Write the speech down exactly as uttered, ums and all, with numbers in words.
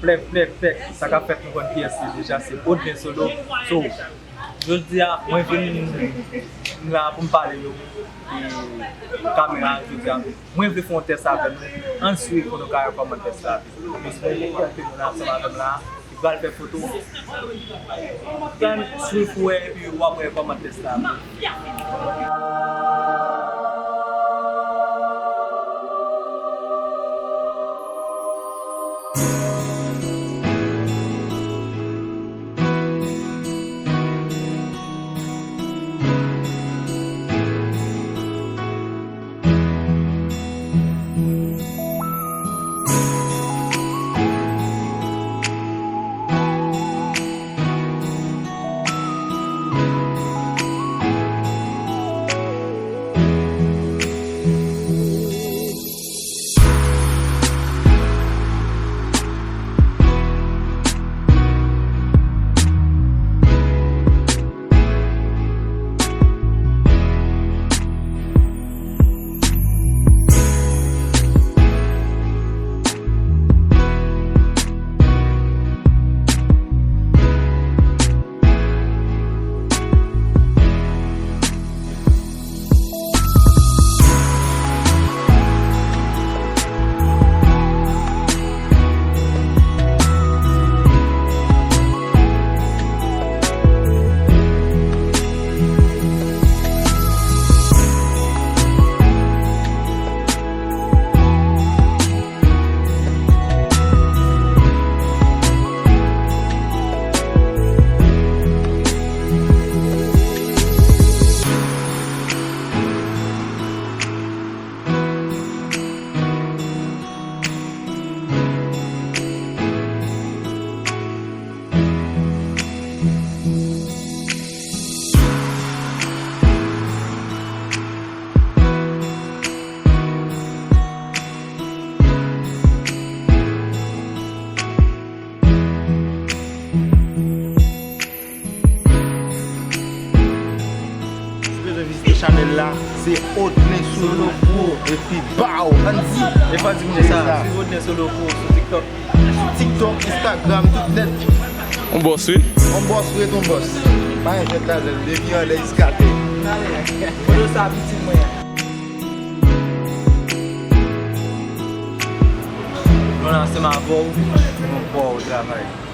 Plèk, plèk, plèk. Sa k ap fèt, nou konn kiyès li deja, se Odlin Solo. So, jodi a, mwen vin, m la pou m pale yo. E kamera jodi a, mwen vle fè yon tès avè nou. Ann swiv pou nou ka wè kòman tès la vin. Paske mwen gen kèk moun ansanm avè m la ki pral fè foto. Tann swiv pou wè epi w ap wè kòman tès la vin. Si w bezwen vizite chanèl la, se Odlin Solo Pro epi baw, ann di. E fò di moun sa, swiv Odlin Solo Pro sou TikTok. Sou TikTok, Instagram, tout nèt. On bòs, wi. On bòs, wi, on bòs. Pa gen jwèt ladan l, depi anlè jiska tè. Foto sa pitit mwen an. Nou la ansanm avè w, nou pran w travay.